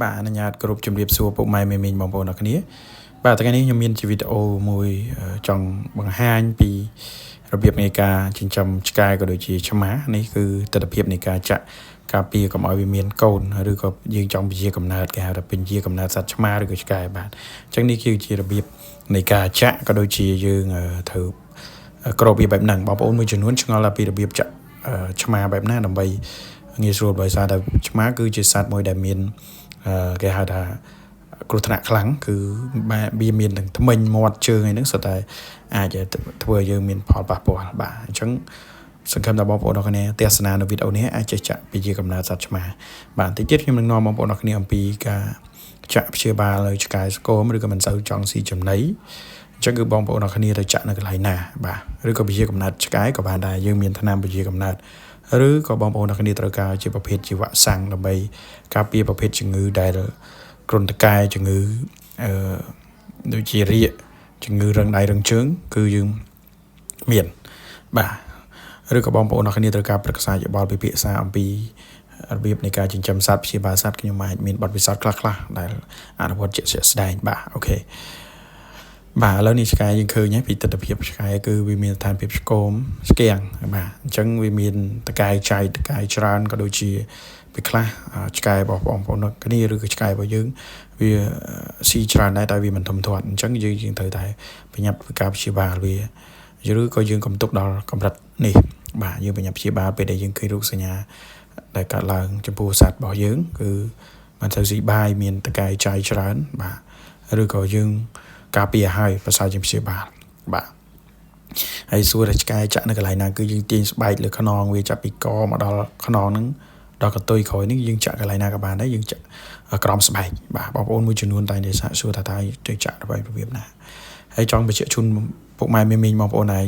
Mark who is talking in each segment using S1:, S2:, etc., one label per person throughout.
S1: បាទអនុញ្ញាតគ្រប់ជំរាបសួរពុកម៉ែមេមីងបងប្អូនអរគ្នាបាទថ្ងៃនេះខ្ញុំមានជាវីដេអូមួយចង់បង្ហាញពីរបៀបនៃការចិញ្ចឹមឆ្កែក៏ដូចជាឆ្មានេះគឺទិដ្ឋភាពនៃការចាក់ការពារកុំឲ្យវាមានកូនឬក៏យើងចង់ពជាកំណើតគេហៅថាពជាកំណើតសត្វឆ្មាឬក៏ឆ្កែបាទអញ្ចឹងនេះគឺជារបៀបនៃការចាក់ក៏ដូចជាយើងត្រូវក្របវាបែបហ្នឹងបងប្អូនមួយចំនួនឆ្ងល់ថាពីរបៀបចាក់ឆ្មាបែបណាដើម្បីងាយស្រួលដោយសារតែឆ្មាគឺជាសត្វមួយដែលមានគេហៅថាគ្រោះថ្នាក់ខ្លាំងគឺវាមានទាំងធ្មេញមាត់ជើងអីហ្នឹងសុទ្ធតែអាចធ្វើឲ្យយើងមានផលប៉ះពាល់បាទអញ្ចឹងសង្ឃឹមថាបងប្អូនអរគ្នាទស្សនានៅវីដេអូនេះអាចចេះចាក់ពីជាកំណើតសត្វឆ្មាបាទតិចទៀតខ្ញុំនឹងនាំបងប្អូនអរគ្នាអំពីការចាក់ព្យាបាលលើឆ្កែស្គមឬក៏មិនសូវចង់ស៊ីចំណីអញ្ចឹងគឺបងប្អូនអរគ្នាទៅចាក់នៅកន្លែងណាបាទឬក៏ពជាកំណើតឆ្កែក៏បានដែរយើងមានថ្នាំពជាកំណើតឬក៏បងប្អូនអរគ្នាត្រូវការជាប្រភេទជីវសាំងដើម្បីការពារប្រភេទជំងឺដែលគ្រុនតកែជំងឺអឺដូចជារាកជំងឺរឹងដៃរឹងជើងគឺយើងមានបាទឬក៏បងប្អូនអរគ្នាត្រូវការប្រឹក្សាយោបល់ពិភាក្សាអំពីរបៀបនៃការចិញ្ចឹមសត្វព្យាបាលសត្វខ្ញុំអាចមានបទពិសោធន៍ខ្លះៗដែលអនុវត្តជាក់ស្ដែងបាទ OK បាទឥឡូវនេះឆ្កែយើងឃើញហើយពីទស្សនវិជ្ជាឆ្កែគឺវាមានស្ថានភាពឆ្គមស្គៀងបាទអញ្ចឹងវាមានតកែចៃតកែច្រើនក៏ដូចជាពេលខ្លះឆ្កែរបស់បងប្អូនគ្នាឬក៏ឆ្កែរបស់យើងវាស៊ីច្រើនដែរតែវាមិនធំធាត់អញ្ចឹងយើងយើងត្រូវតែប្រញាប់ធ្វើការព្យាបាលវាឬក៏យើងកុំទុកដល់កម្រិតនេះបាទយើងប្រញាប់ព្យាបាលពេលដែលយើងឃើញរោគសញ្ញាដែលកើតឡើងចំពោះសត្វរបស់យើងគឺមិនសូវស៊ីបាយមានតកែចៃច្រើនបាទឬក៏យើងការពារឲ្យប្រសើរជាងព្យាបាលបាទហើយសួរថាឆ្កែចាក់នៅកន្លែងណាគឺយើងទាញស្បែកលើខ្នងវាចាប់ពីកមកដល់ខ្នងហ្នឹងដល់កតុយក្រោយនេះយើងចាក់កន្លែងណាក៏បានដែរយើងចាក់ក្រោមស្បែកបាទបងប្អូនមួយចំនួនតែងតែសាកសួរថាតើទៅចាក់របៀបណាហើយចង់បញ្ជាក់ជូនពុកម៉ែមីមីងបងប្អូនឯង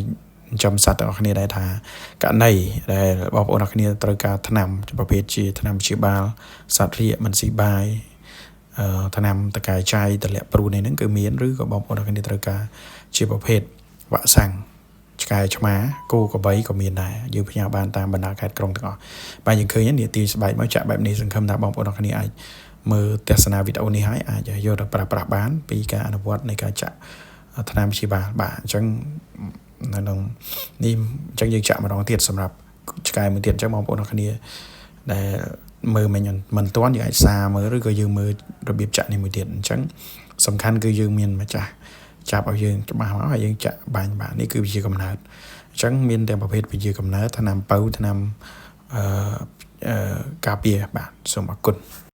S1: ចិញ្ចឹមសត្វទាំងអស់គ្នាដែរថាករណីដែលបងប្អូនអរគ្នាត្រូវការថ្នាំប្រភេទជាថ្នាំព្យាបាលសត្វរាកមិនស៊ីបាយអឺថ្នាំតកែចៃតម្លាក់ព្រូននេះហ្នឹងគឺមានឬក៏បងប្អូនអរគ្នាត្រូវការជាប្រភេទវ៉ាក់សាំងឆ្កែឆ្មាគោក្របីក៏មានដែរយើងផ្ញើបានតាមបណ្ដាខេត្តក្រុងទាំងអស់បាទយើងឃើញនេះទាញស្បែកមកចាក់បែបនេះសង្ឃឹមថាបងប្អូនអរគ្នាអាចមើលទស្សនាវីដេអូនេះហើយអាចយកទៅប្រើប្រាស់បានពីការអនុវត្តនៃការចាក់ថ្នាំព្យាបាលបាទអញ្ចឹងនៅក្នុងនេះអញ្ចឹងយើងចាក់ម្ដងទៀតសម្រាប់ឆ្កែមួយទៀតអញ្ចឹងបងប្អូនអរគ្នាដែលមើលមិនមិនទាន់យើងអាចសារមើលឬក៏យើងមើលរបៀបចាក់នេះមួយទៀតអញ្ចឹងសំខាន់គឺយើងមានម្ចាស់ចាប់ឲ្យយើងច្បាស់មកហើយយើងចាក់បាញ់បាទនេះគឺជាកំណើតអញ្ចឹងមានទាំងប្រភេទវិជាកំណើតថ្នាំពៅថ្នាំអឺការពារបាទសូមអរគុណ។